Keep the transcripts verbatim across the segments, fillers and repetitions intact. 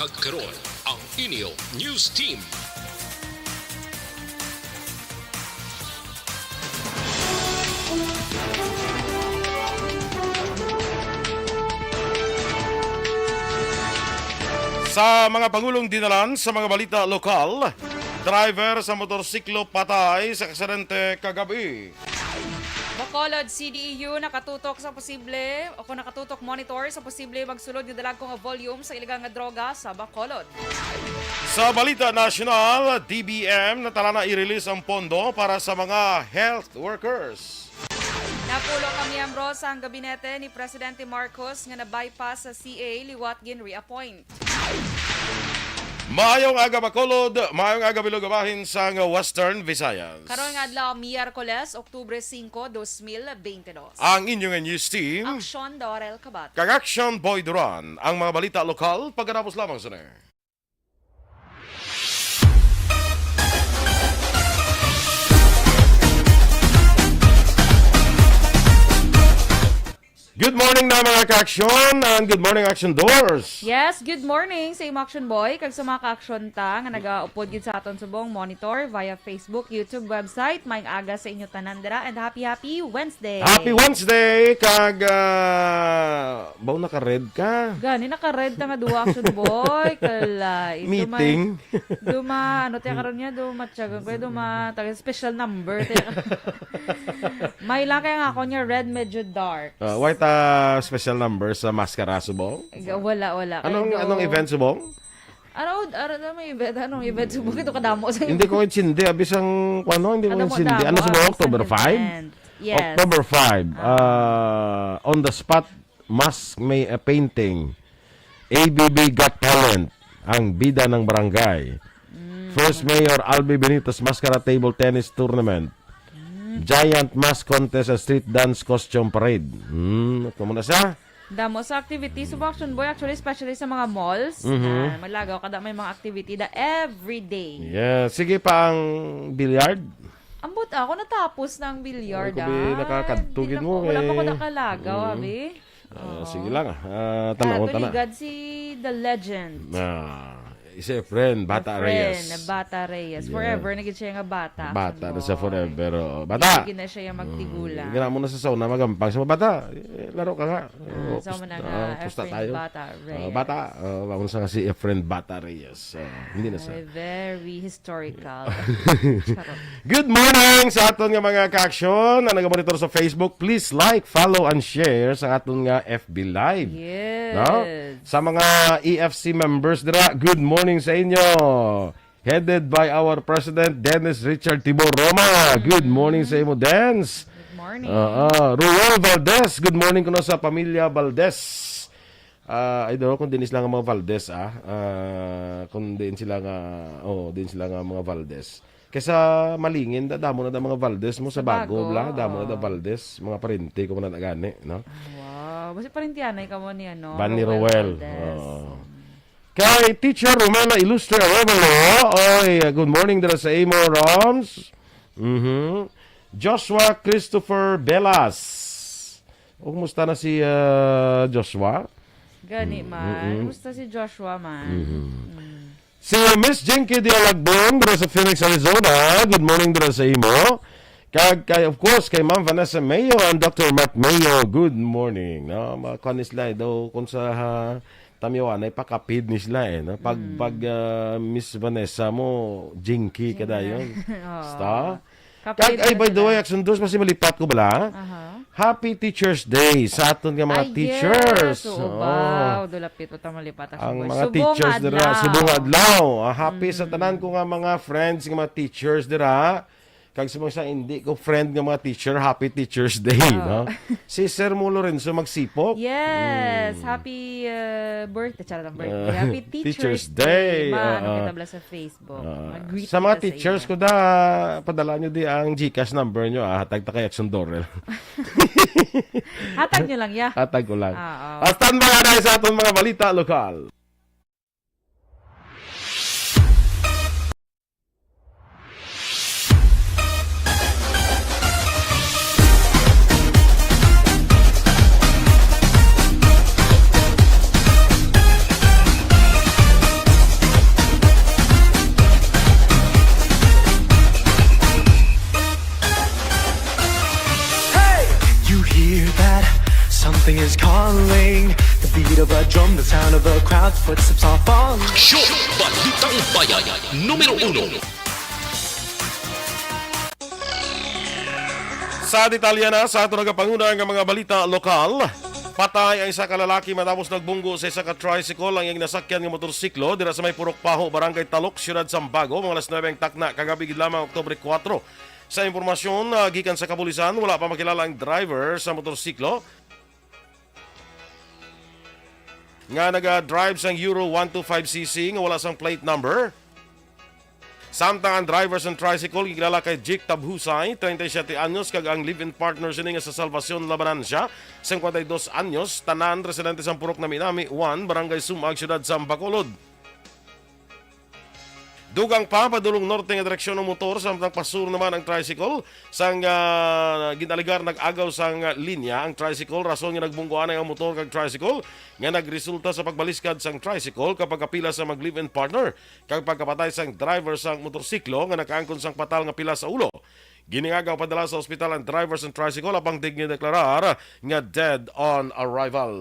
Kag karon, ang inyo news team. Sa mga pangulong dinalan sa mga balita lokal, driver sa motorsiklo patay sa aksidente kagabi. Bacolod C D E U nakatutok sa posible o kung nakatutok monitor sa posible magsulod nga dalagko nga volume sa iligal nga droga sa Bacolod. Sa balita nasyonal, D B M natalana i-release ang pondo para sa mga health workers. Napulo ka miyembro sang gabinete ni Presidente Marcos nga na-bypass sa C A liwat gin-reappoint. Maayong aga, Bacolod. Maayong aga, Bilog, bahin sang Western Visayas. Karon nga adlaw, Miyerkules, Oktubre singko, dos mil bente dos. Ang inyo nga news team, Aksyon Dorel Kabat. Kag Action Boy Duran. Ang mga balita lokal, pagkatapos lamang sini. Good morning na, mga ka-aksyon, and good morning, Action Doors. Yes, good morning sa imo, Action Boy, kag sa mga ka-aksyon ta nga nagaupod gid sa aton subong monitor via Facebook, YouTube, website. Maayong aga sa inyo tanan dira, and happy, happy Wednesday. Happy Wednesday, kag, ah, baw naka-red ka. Gani, naka-red ta nga duha, Action Boy. Kala, ito may Meeting. Duma, ano, tiya karon niya, duma, tiyagan ko, duma, taga special number, tiya. May lang kaya nga ako niya, red medyo dark. Ah, why ta special number sa maskara, subong? Ga-, wala, wala. Kaya Anong, do- anong event, subong? Ano, ano na may event? Anong event? Subong ito kadamo sa Hindi ko intindi. Abis ang, ano, hindi ko Kadamo, intindi. damo, Ano, subong? ah, October five? Presentment. Yes. October five. Ah. Ah, on the spot, mask may, ah, painting. A B B Got Talent, ang bida ng barangay. Mm. First Mayor Albi Benitez Mascara Table Tennis Tournament. Mm. Giant Mask Contest and Street Dance Costume Parade. Hmm, ito muna siya. Damo sa activity, subong, Action Boy, actually, especially sa mga malls, Mhm. na malagaw kada may mga activity da every day. Yeah. Sige pa ang billiard. Ambot ako, natapos na ang billiard, Ay, kubi, ah. nakakadto Hindi gid na mo, ko, wala pa ko eh. nakalagaw, Mm. abi. Ah, Oo. sige lang, ah. Ah, Ah, tanawon ta na. tuligad si The Legend. Ah, si Efren, Bata Efren, Reyes. Bata Reyes. Yeah. Forever na gid siya nga bata. Bata na siya Boy. forever, oh. Bata! Hindi na siya yung Mm. magtigulang. Hindi na mo na sa sauna magampang sa mga bata. Eh, laro ka nga. Ah, Oh, sa pus-, mga nga, ah, pusta Efren tayo. Bata Ah, Reyes. bata, ah, ako na sa nga si Efren Bata Reyes. Ah, hindi na sa Ay, very historical. Charot. Good morning sa aton nga mga ka-aksyon na nagamonitor sa Facebook. Please like, follow, and share sa aton nga F B Live. Yes. No? Sa mga E F C members dira, good morning sa inyo. Headed by our President, Dennis Richard Tibor Roma. Good morning sa imo, Dens. Good morning. Ah, ah. Ruel Valdez, good morning kuno sa pamilya Valdez. Ah, I don't know kung diin sila nga mga Valdez, ah. Ah, kung diin sila nga, oh, diin sila nga mga Valdez. Kaysa Malingin, da-, damo na da mga Valdez mo sa Sa Bago, Bago, bla, damo na da oo. Valdez, mga parente ko man na gani, no? Ah, wow. Basi parentihanay ka mo ni, ano, Ban ni Roel Roel. Valdez. Oo. Mm. Kay Teacher Romana Ilustre Arevalo, oy, good morning dira sa imo, Roms. Mhm. Joshua Christopher Velas. O, kumusta na si, ah, Joshua? Gani Mm, man. mm, mm. Kumusta si Joshua man? Mhm. Mm. Si Miss Jinky Dialagbon dira sa Phoenix, Arizona. Good morning dira sa imo. Kag kay, of course, kay Ma'am Vanessa Mayo and Doctor Matt Mayo. Good morning. No, mga kuan ni sila, eh, daw kung sa, ha, Tamyawan ay pakapid ni sila, eh, no? Pag, Mm. pag, ah, Miss Vanessa mo, Jinky ka Jinky. dayon. Oo. Sta? Kapit Kag, ay, na by the sila. way, Action Dos, mas malipat ko bala. Aha. Happy Teacher's Day sa aton nga mga Ay, teachers. yes. Oo, Oo. ba? Dulapit pa ta malipat, Action Ang Boy. mga Subong teachers nga dira, adlaw. subong nga adlaw. Ah, happy sa Mm. tanan ko nga mga friends nga mga teachers dira. Kag sa mga sa hindi ko friend nga mga teacher, happy Teacher's Day, Oo. no? Si Sir Mo Lorenzo Magsipok. Yes, Mm. happy, uh, birthday. Charot, ang birthday. Uh, Happy Teacher's Teacher's Day. Day. Maano Oo. kita bala sa Facebook. Ah, Mag-greet sa mga kita sa teachers inyo. ko da, padala nyo di ang GCash number nyo, ah, hatag ta kay Action Dorel. Hatag nyo lang, ya. Hatag ko lang. Ah, oo. Ah, standby na sa aton mga balita lokal. The beat of a drum, the sound of a crowd, footsteps are falling. Aksyon! Balitang Bayan, numero uno. Sa detalye na sa ato nagapanguna nga mga balita lokal, patay ang isa ka lalaki matapos nagbunggo sa isa ka tricycle ang iyang nasakyan nga motorsiklo dira sa may Purok Paho, Barangay Talok, Siyudad Sambago, mga alas nuebe ang takna kagabi gid lamang, Oktubre kuwatro. Sa impormasyon, ah, gikan sa kapulisan, wala pa makilala ang driver sa motorsiklo nga naga-drive sang Euro one two five C C nga wala sang plate number. Samtang ang driver sang tricycle gikilala kay Jik Tabhusay, treinta y siete anyos, kag ang live-in partner sini nga sa Salvacion Labanancia, cincuenta y dos anyos, tanan residente sang Purok Nami-Nami one, Barangay Sumag, Siyudad sang Bacolod. Dugang pa, padulong norte nga direksyon ang motor, samtang pasur naman ang tricycle. Sang, ah, ginalegar nag-agaw sang linya ang tricycle, rason nga nagbunggo anay ang motor kag tricycle, nga nagresulta sa pagbaliskad sang tricycle kag pagkapila sa mag-live-in partner, kag pagkapatay sang driver sang motorsiklo nga nakaangkon sang patal nga pila sa ulo. Giniagaw padala sa ospital ang driver sang tricycle, apang di gindeklarar nga dead on arrival.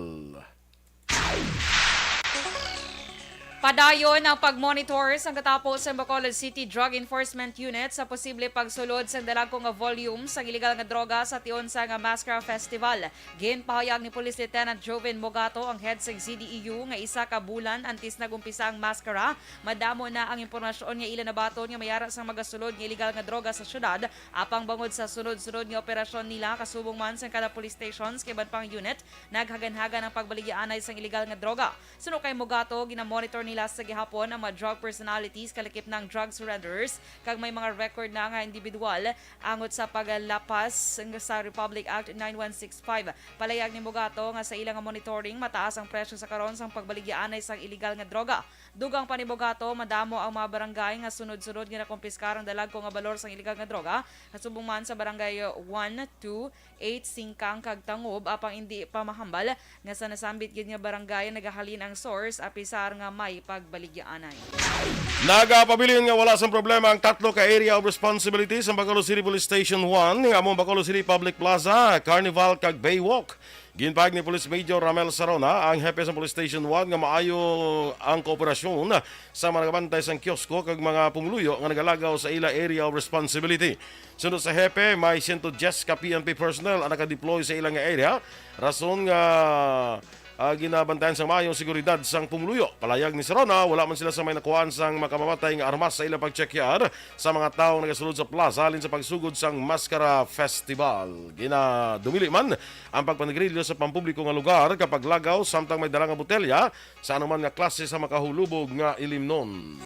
Padayon ang pagmonitor sang katapo sa Bacolod City Drug Enforcement Unit sa posible pagsulod sang dalagko nga volume sang iligal nga droga sa tion sang Mascara Festival. Ginpahayag ni Police Lieutenant Joven Mogato, ang head sang C D E U, nga isa ka bulan antes nag-umpisa ang Mascara, madamo na ang impormasyon nga ila nabaton nga may ara sang magasulod nga iligal nga droga sa syudad, apang bangod sa sunod-sunod nga operasyon nila kasubong man sang kada police stations kag iban pang unit, naghaganhagan ang pagbaligyaanay sang iligal nga droga. Suno kay Mogato, ginamonitor nila sa gihapon ang mga drug personalities, kalakip na ang drug surrenderers, kag may mga record na nga individual angot sa paglapas sa Republic Act nine one six five. Palayag ni Mogato nga sa ila nga monitoring, mataas ang presyo sa karon sang pagbaligyaanay sang iligal nga droga. Dugang pa ni Mogato, madamo ang mga barangay nga sunod-sunod nga nakumpiskar ang dalagko nga balor sang iligal nga droga, kasubong man sa barangay one, two, eight, Singkang kag Tangob, apang indi pa mahambal nga sa nasambit gid nga barangay nagahalin ang source, apisar nga may pagbaligyaanay. Nagapabilin nga wala sang problema ang tatlo ka area of responsibility sa Bacolod City Police Station one, nga amo ang Bacolod City Public Plaza, Carnival kag Baywalk. Ginpahayag ni Police Major Ramel Sarona, ang hepe sa Police Station one, nga maayo ang kooperasyon sa mga nagabantay sang kiosko kag mga pumuluyo nga nagalagaw sa ila area of responsibility. Suno sa hepe, may siyento diyes ka P N P personnel ang nakadeploy sa ila nga area, rason nga, ah, ginabantayan sang maayo ang seguridad sang pumuluyo. Palayag ni Sarona, wala man sila sa may nakuhaan sang makamamatay nga armas sa ilang pagtsekyar sa mga tawo nga nagasulod sa plaza halin sa pagsugod sang Mascara Festival. Ginadumili man ang pagpanigrilyo sa pampubliko nga lugar kag paglagaw samtang may dala nga botelya sa anuman nga klase sa makahulubog nga ilimnon.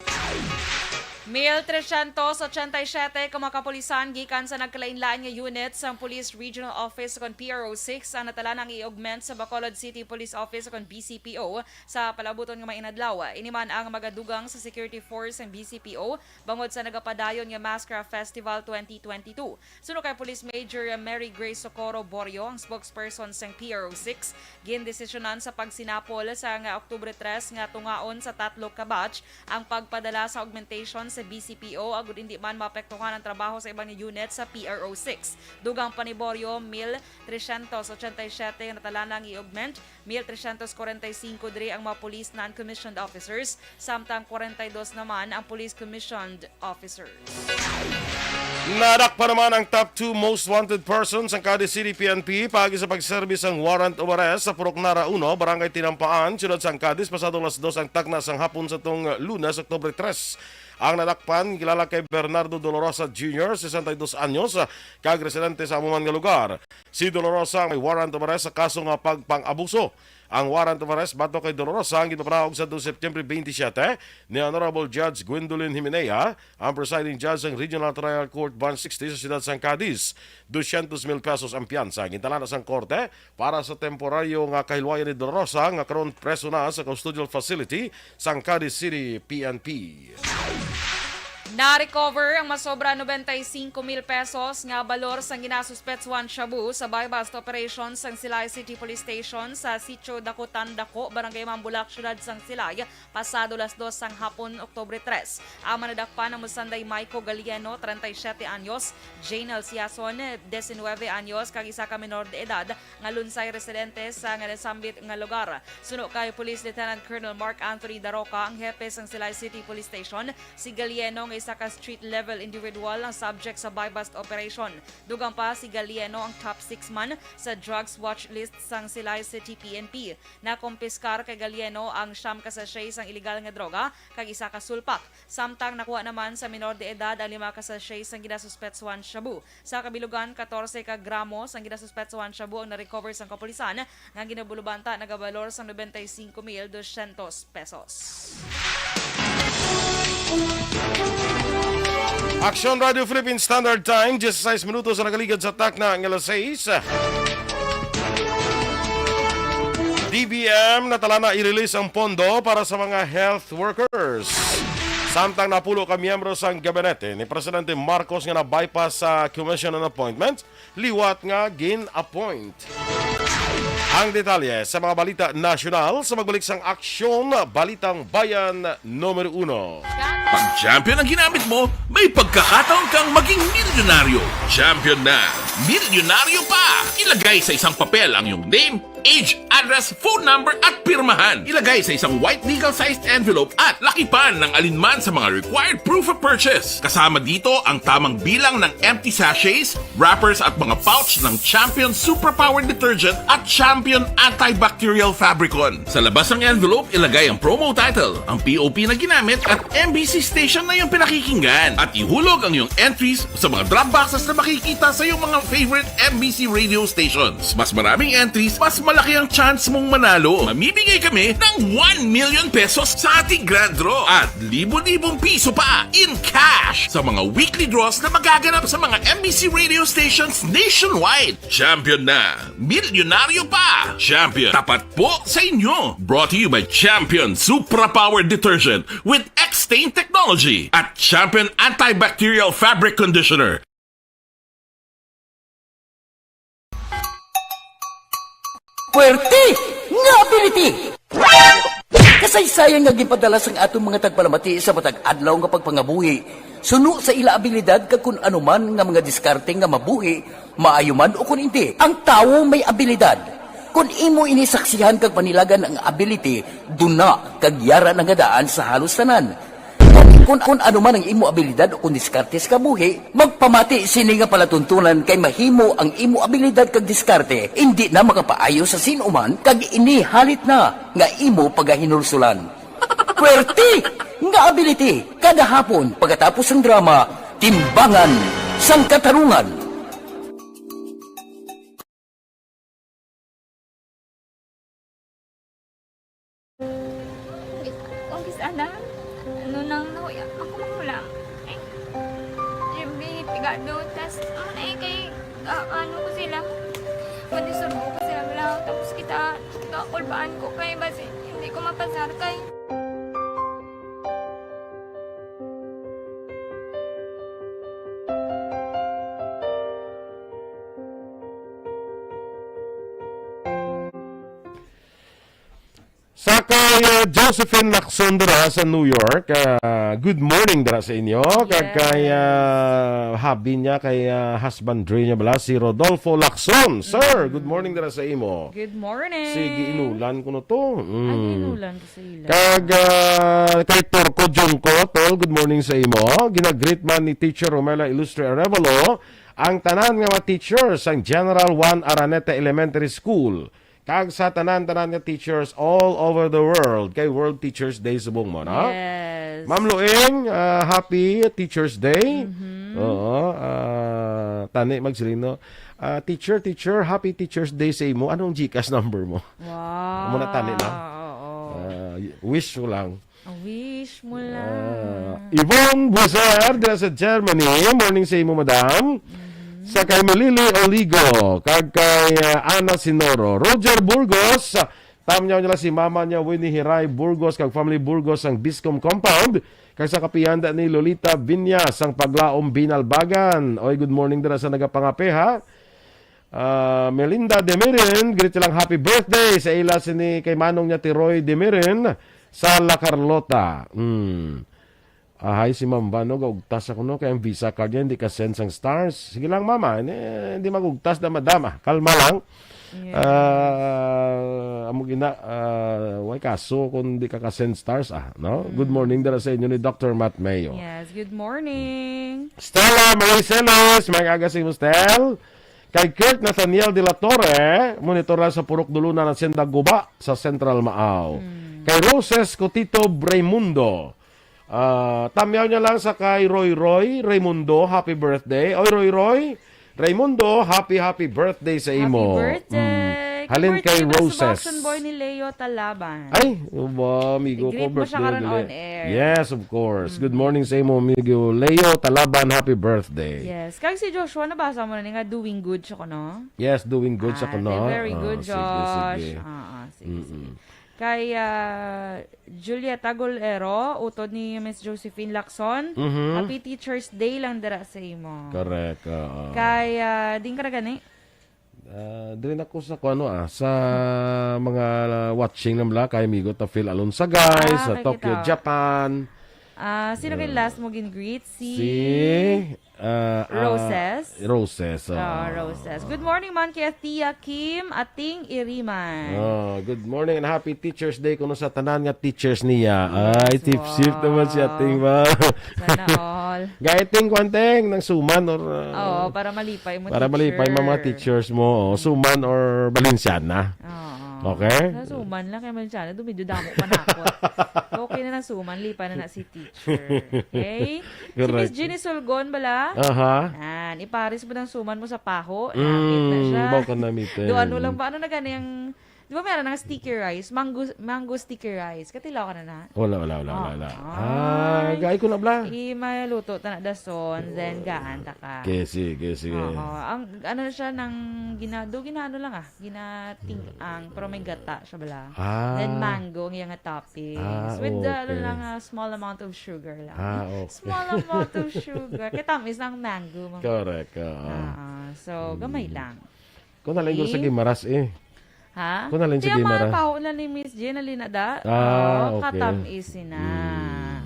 Mil tresyentos ochenta y siyete ka mga kapulisan gikan sa nagkalainlain nga unit sang Police Regional Office kon P R O six ang natalanang i-augment sa Bacolod City Police Office kon B C P O sa palabuton nga mga inadlaw. Ini man ang magadugang sa security force sang B C P O bangod sa nagapadayon nga Mascara Festival twenty twenty-two. Suno kay Police Major Mary Grace Socorro Borio, ang spokesperson sang P R O six, gindesisyonan sa pagsinapol sa nga Oktubre tres nga tungaon sa tatlo ka batch ang pagpadala sa augmentation sa B C P O agud indi man maapektuhan ang trabaho sa iban nga unit sa P R O six. Dugang pa ni Borio, mil tresyentos ochenta y siyete ang natalanang i-augment, mil tresyentos kwarenta y singko diri ang mga police non-commissioned officers, samtang kwarenta y dos naman ang police commissioned officers. Nadakpan naman ang top two most wanted persons sang Cadiz City P N P paagi sa pagserbi sang warrant of arrest sa Purok Nara uno, Barangay Tinampaan, Siyudad sang Cadiz, pasado alas dos ang takna sang hapon sa tong Lunes, Oktubre tres. Ang nadakpan, kilala kay Bernardo Dolorosa Junior, sesenta y dos anyos, kag residente sa amo man nga lugar. Si Dolorosa may warrant of arrest sa kaso nga pagpang-abuso. Ang warrant of arrest batok kay Dolorosa ang ginpapanaog sa September twenty-seven ni Honorable Judge Gwendolyn Himenea, ang presiding judge sang Regional Trial Court Branch sixty sa siyudad sang Cadiz. Dosyentos mil pesos ang piyansa ang gintalana sang korte para sa temporaryo nga kahilwayan ni Dolorosa, nga karon preso na sa custodial facility sang Cadiz City P N P. Na-recover ang masobra noventa y cinco mil pesos nga balor sang ginasuspetsuhan shabu sa buy-bust operation sang Silay City Police Station sa Sitio Dakutan Dako, Barangay Mambulak, Siyudad sang Silay, pasado las dos sang hapon, Oktubre tres. Ang mga nadakpan ang Musanday Maiko Galieno, treinta y siete anyos, Jane Alciason, diecinueve anyos, kag isa ka menor de edad nga lunsay residente sa nga nasambit nga lugar. Suno kay Police Lieutenant Colonel Mark Anthony Daroca, ang hepe sang Silay City Police Station, si Galieno nga isa ka street-level individual ang subject sa buy-bust operation. Dugang pa, si Galieno ang top six man sa drugs watch list sang Silay City P N P. Nakumpiskar kay Galieno ang siyam ka sachet sang iligal nga droga kag isa ka sulpak. Samtang nakuha naman sa minor de edad ang lima ka sachet sang ginasuspetsuhan shabu. Sa kabilugan, katorse ka gramo sang ginasuspetsuhan shabu ang na-recover sang kapulisan, nga ginabulubanta nagabalor sang noventa y cinco mil doscientos pesos. Aksyon Radio Philippine Standard Time, diyesisais minutos ang nakaligad sa takna nga alas sais. D B M natalana i-release ang pondo para sa mga health workers. Samtang napulo ka miyembro sang gabinete ni Presidente Marcos nga na-bypass sa Commission on Appointments, liwat nga gin-appoint. Ang detalye sa mga balita nasyonal sa magbalik sang Aksyon, Balitang Bayan numero uno. Pag champion ang ginamit mo, may pagkakataon kang maging milyonaryo. Champion na, milyonaryo pa! Ilagay sa isang papel ang iyong name, age, address, phone number, at pirmahan. Ilagay sa isang white legal-sized envelope at lakipan ng alinman sa mga required proof of purchase. Kasama dito ang tamang bilang ng empty sachets, wrappers, at mga pouch ng Champion Superpower Detergent at Champion Antibacterial Fabricon. Sa labas ng envelope, ilagay ang promo title, ang P O P na ginamit, at M B C station na iyong pinakikinggan. At ihulog ang iyong entries sa mga drop boxes na makikita sa iyong mga favorite M B C radio stations. Mas maraming entries, mas malaki ang chance mong manalo. Mamimigay kami ng one million pesos sa ating grand draw at libo-libong piso pa in cash sa mga weekly draws na magaganap sa mga M B C radio stations nationwide. Champion na, milyonaryo pa! Champion, tapat po sa inyo! Brought to you by Champion Supra Power Detergent with X-Stain Technology at Champion Antibacterial Fabric Conditioner. Puwerte nga ability! Kasaysayan nga ginpadala sang aton mga tagpalamati sa matag adlaw nga pagpangabuhi, suno sa ila abilidad kag kun ano man nga mga diskarte nga mabuhi, maayo man ukon indi. Ang tawo may abilidad. Kon imo ini saksihan kag panilagan ang ability, duna kag yara na nga daan sa halos tanan. Kon, kon ano man ang imo abilidad o kon diskarte sa kabuhi, magpamati sini nga palatuntunan kay mahimo ang imo abilidad kag diskarte indi na makapaayo sa sin-o man kag ini halit na nga imo pagahinulsulan. Puwerte nga ability kada hapon pagkatapos sang drama, Timbangan sang Katarungan. Kung kis ana, ano nang nahuya, ako magulang. Ay, Jimmy, pigado, tas, ano na eh, kay, ah, ano ko sila, kung isurbo ko sila, wala, tapos kita, kakulbaan ko, kay basi, hindi ko mapasar, kay, Sa kay, uh, Josephine Lacson dira sa New York, uh, good morning dira sa inyo. Kag kay, uh, hubby niya, kay, uh, husband diri niya bala, si Rodolfo Lacson. Sir, good morning dira sa imo. Good morning. Sige, inulan ko no to. Mm. Ang inulan ko sa ila. Kag, uh, kay Turco Junco, tol, good morning sa imo. Ginagreet man ni Teacher Romela Ilustre Arevalo ang tanan nga mga teachers sang General Juan Araneta Elementary School. Kag sa tanan-tanan nga teachers all over the world, kay World Teachers Day subong mo, no? Yes. Ma'am Luing, ah, happy Teachers Day. Mhm. Oo, ah, tani magsilino. Ah, teacher, teacher, happy Teachers Day sa imo. Anong GCash number mo? Wow. Amo na tani na. Oo. Ah, y-, wish ko lang. A wish mo lang. Ah, Yvonne Buser, dira sa Germany. Morning sa imo, madam. Mhm. Sa kay Melili Oligo, kag kay, ah, Ana Sinoro. Roger Burgos, Tamyaw nila si mama niya, Winnie Hiray Burgos, kag family Burgos sang Biscom Compound, kag sa kapiyanda ni Lolita Viña sang Paglaom, Binalbagan. Oy, good morning dira sa nagapangape, ha? Ah, Melinda Demirin, greet lang happy birthday sa ila sini kay manong niya ti Roy Demirin sa La Carlota. Hmm. Ahay, si Ma'am Van, no, gaugtas ako, no, kay ang Visa card niya hindi ka-send sang stars. Sige lang, mama, hindi, hindi magugtas na, madam. Ah, kalma lang. Yes. Ah, amo gina, ah, way kaso kung di ka ka-send stars, ah, no? Good morning dira sa inyo ni Doctor Matt Mayo. Yes, good morning. Stella Marie Celes, may aga sa imo, Stel. Kay Kurt Nathaniel de la Torre, monitor na sa Purok Dulunan, Hacienda Guba, sa Central Maao. Kay Roses Cotito Raimundo, ah, tamyaw niya lang sa kay Roy Roy Raimundo, happy birthday. Oy, Roy Roy Raimundo, happy, happy birthday sa imo. Happy birthday. Mm. Halin kay Roses. Kay birthday na sa action boy ni Leo Talaban. Ay, ba, amigo ko, birthday mo siya karon on air. Yes, of course. Mm. Good morning sa imo, amigo Leo Talaban. Happy birthday. Yes. Kag si Joshua, nabasa mo na ni nga doing good siya ko, no? Yes, doing good siya ko, no? Ah, very good, Josh. Ah, sige, sige. Ah, ah, sige, sige. Kay, ah, Julieta Golero, utod ni Miss Josephine Lacson, mhm, happy Teacher's Day lang dira sa imo. Correct, oo. Kay, ah, din ka na gani? Ah, diri na ko sa kuno, ah, sa mga watching na mula kay amigo ta Phil Alonsagay, ah, sa Tokyo, Japan. Ah, sino kay last mo gin-greet? Si, si, ah, ah, Roses? Roses, oo. Ah, Roses. Good morning man kay Tia Kim Ating Iriman. Oh, good morning and happy Teacher's Day kuno sa tanan nga teachers niya. Yes, ay, tipsip naman si Ating, wow, ba? Sana all. Gaiting kwanteng nang suman or, uh, oo, para malipay mo, para malipay mo mga teachers mo, oh, suman or Valenciana. Oo. Okay? Sa suman lang kay Valenciana, do medyo damo pa na ako. Okay na lang suman, lipa na na si teacher. Okay? Si Miss Correct. Jenny Solgon bala? Aha. Yan, ipares mo ng suman mo sa paho. Nakit na siya. Mm, bawal ka na mitin. Do ano lang ba? Ano na gani ang Di ba meron nga sticky rice? Mango, mango sticky rice. Katilaw ka na na? Wala, wala, wala, wala, wala. Ah, ay, gay ko na bla. I maluto ta na dason, then gaan ta ka. Okay, sige, sige. Oo. Ang, ano na siya, nang gina-, do ginaano lang ah. Ginating-ang, pero may gata siya bala. Ah. Then mango, ang iyang toppings. Ah, with the, ano okay. lang, ah, small amount of sugar lang. Ah, okay. Small amount of sugar. Kaya tamis ng mango. Correct, oo. Ah, so, gamay Mm. lang. Kung nalinggo sa Eh? Gimaras eh. Ha? Kung nalin sa Siya Gimaras. Mga paho na ni Miss Jen, nalin na da. Ah, Oh, okay. Katam-is na. Mm.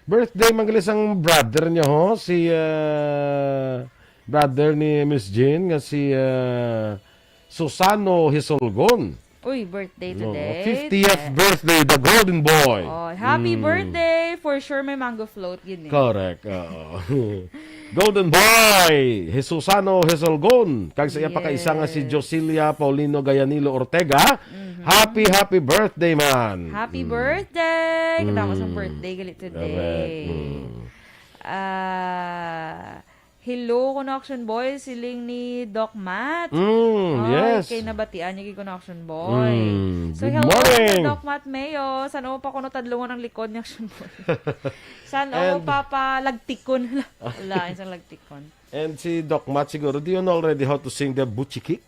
Birthday man gali sang brother niya, ho, si, ah, brother ni Miss Jen nga si, ah, Susano Hisolgon. Uy, birthday No, today. Fiftieth Eh. birthday, the golden boy. Oh, happy Mm. birthday. For sure, may mango float, gini. Correct, oo. Golden Boy Jesusano Jesolgon, kag sa iya pa kaisa nga si Yes. Josilia Paulino Gayanilo Ortega. Mhm. Happy, happy birthday, man. Happy Mm. birthday! Kita mo sa Mm. birthday gali today. Correct. Mm. Ah, hello, Connection Boy, siling ni Doc Matt. Mm, Ay, yes. Kay nabatian niya kay Connection Boy. Mm, So, good hello, morning. Doc Matt Mayo. San-o pa kuno tadlungon ang likod ni Action Boy? San-o And pa palagtikon? Wala, isang lagtikon. And si Doc Matt siguro, do you know already how to sing the Butchikik?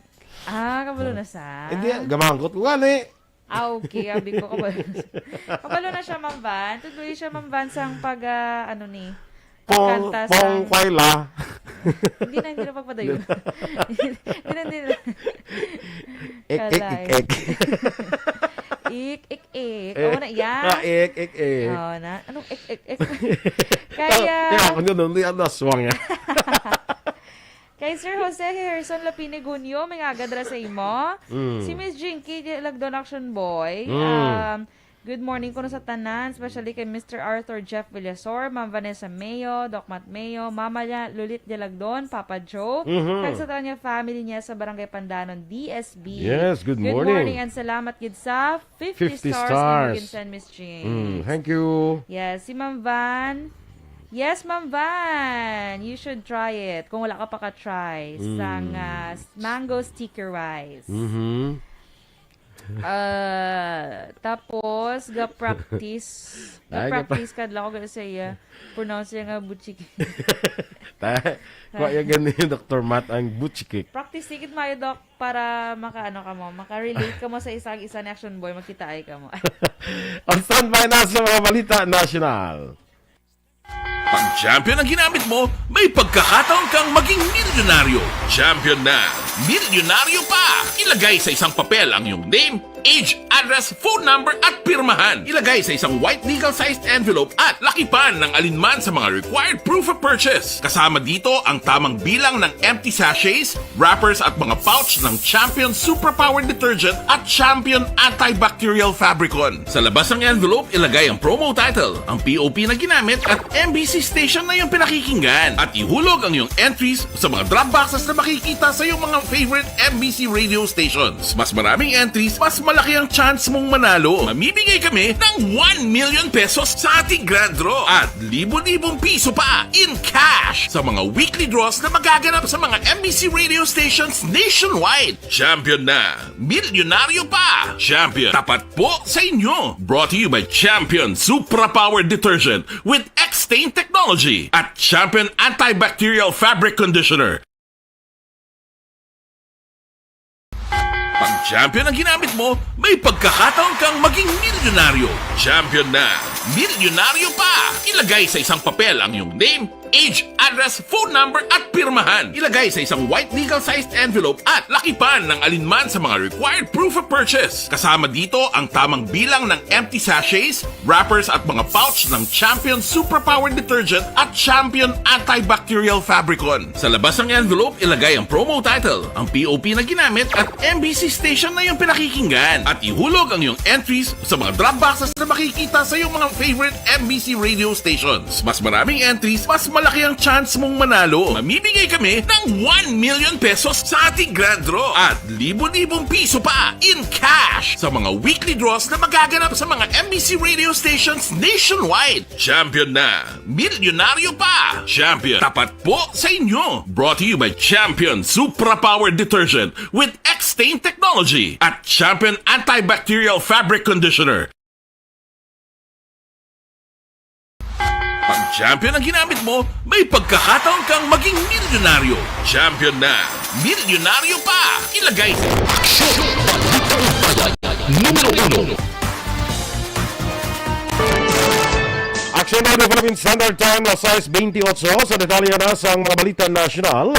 Ah, kabalo na sa? Hindi, gamangkot ko gani. Ah, okay. Abi ko, kabalo na siya. Kabalo na siya, Ma'am Van. Tuloy siya, Ma'am Van, sang pag, ah, ano ni, Pong, pagkanta pong sang kwela. Hindi na, hindi na pagpadayon. Hindi na, hindi na. Ek, ek, Kala, ek, eh. ek. Ik, ik, ik. Eh, Oo na, iya. ah, ek, ek, ek. Oo na. Anong ek, ek, ek? Kaya, Kaya ako nyo nung di ano, aswang, ah. Kay Sir Jose Harrison Lapine Gunyo, may nga agad ra sa imo. Mm. Si Miss Jinky Lagdon Action Boy, Mm. um, good morning kuno sa tanan, especially kay Mister Arthur Jeff Villasor, Ma'am Vanessa Mayo, Doc Matt Mayo, Mama niya, Lulit Dialagdon, Papa Joe, Mhm. kag sa tanan niya family niya sa Barangay Pandanon, D S B. Yes, good Good morning. morning and salamat gid sa fifty Fifty stars stars. Imong ginsend, Miss Jean. Mm, thank you. Yes, si Ma'am Van. Yes, Ma'am Van, you should try it. Kung wala ka pa ka-try, Mm. sang, ah, s-, mango sticky rice. Mhm. Ah, tapos, ga-practice. Ay, ga-pra- Ga-practice ka lang ko sa iya. Pronounce niya nga butchiki. Ta, kuha yung gani, Doktor Matt, ang butchiki. Practice tikit mayo, Doc, para makaano ka mo, makarelate ka mo sa isang isa ni Action Boy, magkitaay ka mo. Ang standby na sa mga balita national. Pag champion ang ginamit mo, may pagkakataon kang maging milyonaryo. Champion na, milyonaryo pa! Ilagay sa isang papel ang iyong name, age, address, phone number, at pirmahan. Ilagay sa isang white legal-sized envelope at lakipan ng alinman sa mga required proof of purchase. Kasama dito ang tamang bilang ng empty sachets, wrappers, at mga pouch ng Champion Superpower Detergent at Champion Antibacterial Fabricon. Sa labas ng envelope, ilagay ang promo title. Ang P O P na ginamit at M B C station na iyong pinakikinggan. At ihulog ang iyong entries sa mga drop boxes na makikita sa iyong mga favorite M B C radio stations. Mas maraming entries, mas malaki ang chance mong manalo. Mamimigay kami ng one million pesos sa ating grand draw at libo-libong piso pa in cash sa mga weekly draws na magaganap sa mga M B C radio stations nationwide. Champion na! Milyonaryo pa! Champion, tapat po sa inyo! Brought to you by Champion Supra Power Detergent with X-Stain Technology at Champion Antibacterial Fabric Conditioner. Pag Champion ang ginamit mo, may pagkakataon kang maging milyonaryo. Champion na! Milyonaryo pa! Ilagay sa isang papel ang iyong name, age, address, phone number, at pirmahan. Ilagay sa isang white legal-sized envelope at lakipan ng alinman sa mga required proof of purchase. Kasama dito ang tamang bilang ng empty sachets, wrappers, at mga pouch ng Champion Superpower Detergent at Champion Antibacterial Fabricon. Sa labas ng envelope, ilagay ang promo title, ang P O P na ginamit, at M B C station na iyong pinakikinggan. At ihulog ang iyong entries sa mga drop boxes na makikita sa iyong mga favorite M B C radio stations. Mas maraming entries, mas malaki ang chance mong manalo. Mamimigay kami ng one million pesos sa ating grand draw at libo-libong piso pa in cash sa mga weekly draws na magaganap sa mga M B C radio stations nationwide. Champion na! Milyonaryo pa! Champion, tapat po sa inyo! Brought to you by Champion Supra Power Detergent with X-Stain Technology at Champion Antibacterial Fabric Conditioner. Pag Champion ang ginamit mo, may pagkakataon kang maging milyonaryo. Champion na! Milyonaryo pa! Ilagay sa Aksyon! Balitang Bayan, numero uno. Aksyon Radio Philippine Standard Time, alas sais bentiocho. Sa detalye na sang mga balita nasyonal,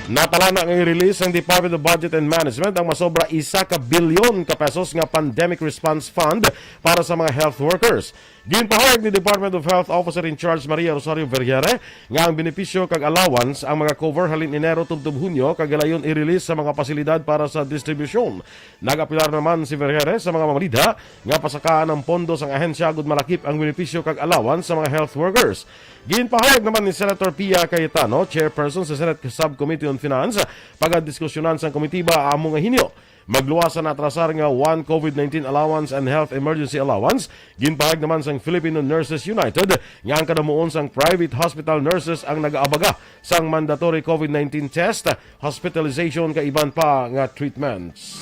natala na nga i-release sang Department of Budget and Management ang masobra isa ka bilyon ka pesos nga Pandemic Response Fund para sa mga health workers. Ginpahayag ni Department of Health Officer in Charge Maria Rosario Vergere nga ang benepisyo kag allowance ang mga cover halin Enero tubtob Hunyo kag galayon i-release sa mga pasilidad para sa distribusyon. Nag-apelar naman si Vergere sa mga mamalidha nga pasakaan ang pondo sang ahensya agud malakip ang benepisyo kag allowance sa mga health workers. Ginpahayag naman ni Senator Pia Cayetano, chairperson sa Senate Subcommittee on Finance, pagadiskusyonan sang komitiba amo nga Hunyo. Magluwas sa naatrasar nga one COVID nineteen allowance and health emergency allowance. Ginpahayag naman sang Filipino Nurses United nga ang kadamuon sang private hospital nurses ang nagaabaga sang mandatory COVID nineteen test, hospitalization, kag iban pa nga treatments.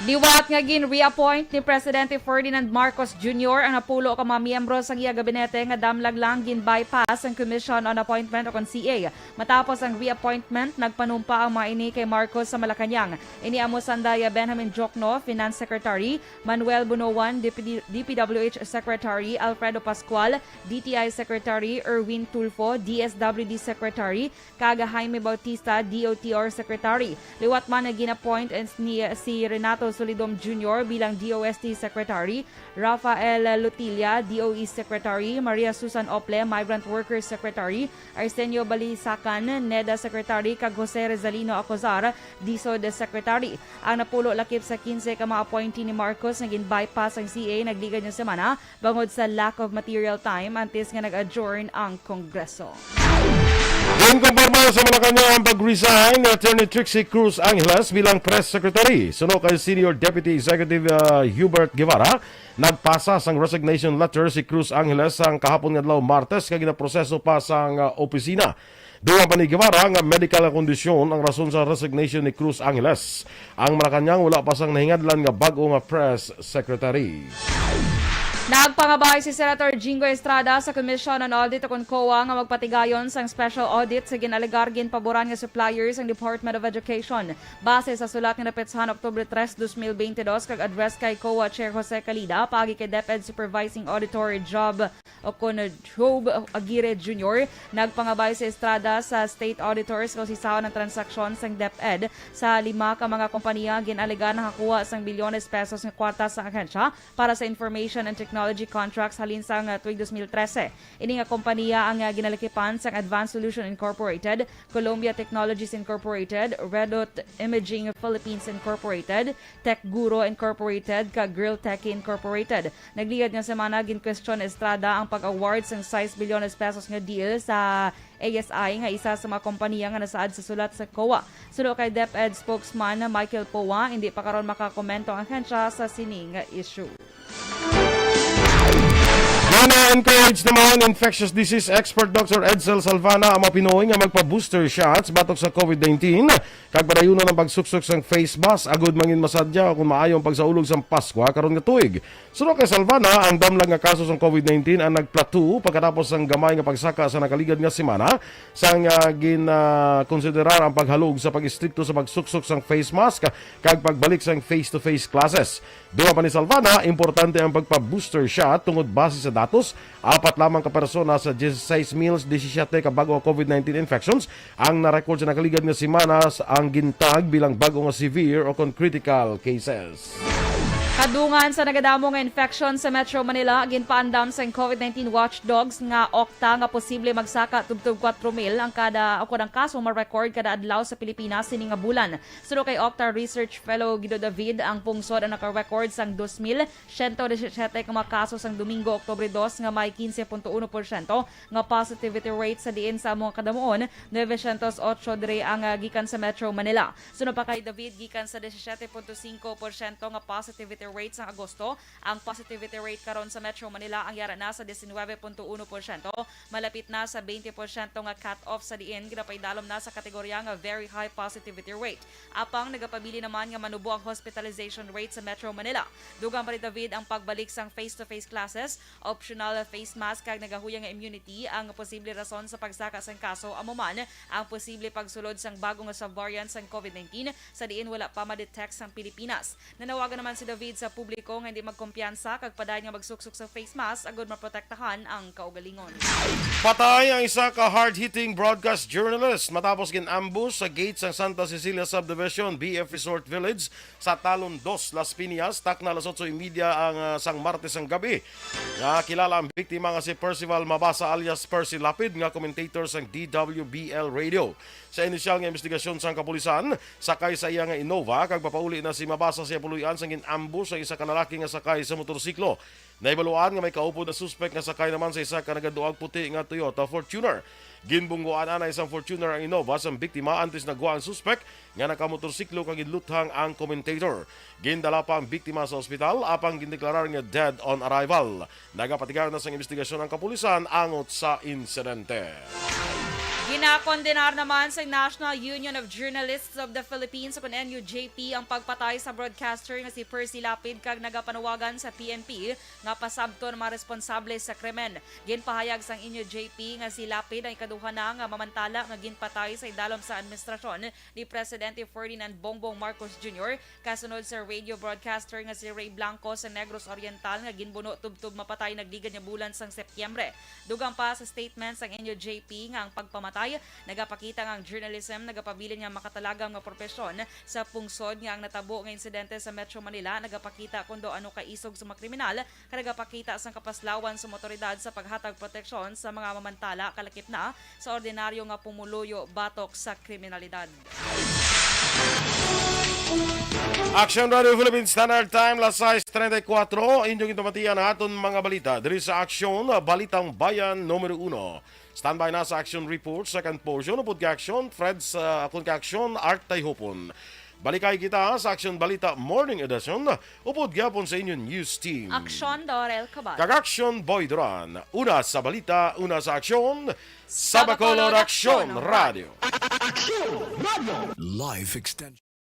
Liwat nga gin-reappoint ni Presidente Ferdinand Marcos Junior ang napulo ka mga miyembro sang iya gabinete nga damlag lang gin-bypass ang Commission on Appointment o kon C A. Matapos ang reappointment, nagpanumpa ang mga ini kay Marcos sa Malacañang. Ini amo Sandaya Benjamin Diokno, Finance Secretary, Manuel Bunoan, D P D, D P W H Secretary, Alfredo Pascual, D T I Secretary, Erwin Tulfo, D S W D Secretary, kag Jaime Bautista, D O T R Secretary. Liwat man nga gin-appoint ni si Renato Solidom Junior bilang D O S T Secretary, Rafael Lutilla, D O E Secretary, Maria Susan Ople, Migrant Workers Secretary, Arsenio Balisacan, NEDA Secretary, kag Jose Rezalino Acozar, DSUD Secretary. Ang napulo lakip sa kinse ka mga appointee ni Marcos nga gin-bypass ang C A nagligad nga semana bangod sa lack of material time antes nga nag-adjourn ang Kongreso. Ginkumpirma sa Malacañang ang pag-resign ni Attorney Trixie Cruz Angeles bilang press secretary. Suno kay Senior Deputy Executive, ah, Hubert Guevara, nagpasa sang resignation letter si Cruz Angeles sang kahapon nga adlaw, Martes, kag ginaproseso pa sang, ah, opisina. Dugang pa ni Guevara nga medical nga kondisyon ang rason sa resignation ni Cruz Angeles. Ang Malacañang wala pa sang nahingadlan nga bag-o nga press secretary. Nagpangabay si Senator Jinggoy Estrada sa Commission on Audit o kon COA nga magpatigayon sang special audit sa ginalegar ginpaboran nga supplier sang Department of Education. Base sa sulat nga napetsahan Oktubre tres, dos mil bente dos kag address kay COA Chair Jose Calida paagi kay DepEd Supervising Auditor Job o kon Job Aguirre Junior, nagpangabay si Estrada sa state auditors kung sisaon ang transaksyon sang DepEd sa lima ka mga kompanya gin-alegar nakakuha sang bilyones pesos nga kwarta sa ahensya para sa information and technology contracts halin sang, ah, tuig dos mil trese. Ini nga kompanya ang, ah, ginalakipan sang Advanced Solution Incorporated, Columbia Technologies Incorporated, Redot Imaging Philippines Incorporated, Tech Guru Incorporated, kag Grill Techie Incorporated. Nagligad nga semana, ginkwestiyon ni Estrada ang pag-award sang sais bilyones pesos nga deal sa A S I, nga isa sa mga kompanya nga nasaad sa sulat sa COA. Suno kay DepEd spokesman Michael Poa, hindi pa karon makakomento ang ahensya sa sini nga issue. Gina-encourage naman infectious disease expert Doctor Edsel Salvana ang mga Pinoy nga magpa-booster shots batok sa COVID nineteen, kag padayunon ang pagsuksok sang face mask agud mangin masadya o kon maayo ang pagsaulog sang Paskwa karon nga tuig. Suno kay Salvana, ang damlag nga kaso sang COVID nineteen ang nag-plateau pagkatapos sang gamay nga pagsaka sa nakaligad nga semana, sang, ah, gin, ah, konsiderar ang paghalog sa pag-istrikto sa pagsuksok sang face mask kag pagbalik sang face-to-face classes. Dugang pa ni Salvana, importante ang pagpa-booster shot tungod base sa datos, apat lamang ka persona sa dieciséis mil diecisiete ka bag-o nga COVID nineteen infections ang na-record sa nakaligad nga semana sa ang gintag bilang bag-o nga severe o kon critical cases. Kadungan sa nagadamo nga infection sa Metro Manila, ginpaandam sang COVID nineteen watchdogs nga OCTA nga posible magsaka tubtob kuwatro mil ang kada o kon ang kaso ma-record kada adlaw sa Pilipinas sini nga bulan. Suno kay OCTA Research Fellow Guido David, ang pungsod ang naka-record sang dos mil siyento disisiete ka mga kaso sang Domingo, Oktubre dos, nga may kinse punto uno porsyento nga positivity rate, sa diin sa amo nga kadamuon, novecientos otso diri ang, ah, gikan sa Metro Manila. Suno pa kay David, gikan sa disisiete punto singko porsyento nga positivity rate sang Agosto, ang positivity rate karon sa Metro Manila ang yara na sa diecinuebe punto uno porsyento, malapit na sa twenty porsyento nga cut-off, sa diin ginapaidalom na sa kategorya nga very high positivity rate. Apang nagapabilin naman nga manubo ang hospitalization rate sa Metro Manila. Dugang pa ni David, ang pagbalik sang face-to-face classes, optional face mask kag nagahuyang nga immunity ang posible rason sa pagsaka sang kaso, amo man ang posible pagsulod sang bago nga subvariant sang COVID nineteen, sa diin wala pa ma-detect sang Pilipinas. Nanawagan naman si David sa publiko nga hindi magkumpiyansa kag padayon nga magsuksok sa face mask agud maprotektahan ang kaugalingon. Patay ang isa ka hard-hitting broadcast journalist matapos gin-ambush sa gate sang Santa Cecilia Subdivision, B F Resort Village, sa Talon Dos, Las Piñas, takna alas otso y media ang, ah, sang Martes ang gabi. Nga kilala ang biktima nga si Percival Mabasa alias Percy Lapid, nga commentator sang D W B L Radio. Sa inisyal nga investigasyon sang kapulisan, sakay sa iya nga Innova kag papauli na si Mabasa sa iya puloy-an sang gin-ambush ang isa ka lalaki nga sakay sa motorsiklo. Nahibaluan nga may kaupod na suspek nga sakay naman sa isa ka nagaduag puti nga Toyota Fortuner. Ginbunggoan anay sang Fortuner ang Innova sang biktima antes nagwa ang suspek nga nakamotorsiklo kag ginluthang ang commentator. Gindala pa ang biktima sa ospital apang gindeklarar nga dead on arrival. Nagapatigayon na sang investigasyon ang kapulisan angot sa insidente. Ginakondenar naman sa National Union of Journalists of the Philippines, o kon N U J P, ang pagpatay sa broadcaster nga si Percy Lapid kag nagapanawagan sa P N P nga pasabton ang mga responsable sa krimen. Ginpahayag sang N U J P nga si Lapid ang ikaduha na nga mamantala nga ginpatay sa idalom sa administrasyon ni Presidente Ferdinand Bongbong Marcos Junior, kasunod sa radio broadcaster nga si Ray Blanco sa Negros Oriental nga ginbuno tubtob mapatay nagligad nga bulan sang Setyembre. Dugang pa sa statement sang N U J P nga ang pagpamatay nagapakita nga ang journalism nagapabilin nga makatalagam nga propesyon sa pungsod, nga ang natabo nga insidente sa Metro Manila nagapakita kon daw ano ka isog sa mga kriminal, kag nagapakita sang kapaslawan sa mga awtoridad sa paghatag proteksyon sa mga mamantala kalakip na sa ordinaryo nga pumuluyo batok sa kriminalidad. Action Radio Philippines Standard Time, las sais treinta y cuatro. Inyong ginpamatian ang aton mga balita diri sa Aksyon, Balitang Bayan numero uno. Standby na sa Action Report, second portion, upod kay Action Fred sa akon kay Action Art Tayhopon. Balikay kita sa Action Balita Morning Edition, upod gyapon sa inyong news team. Action Dorel Cabal. Kag Action Boy Duran. Una sa balita, una sa aksyon, sa Bacolod Action Radio. Action Radio. Life extension.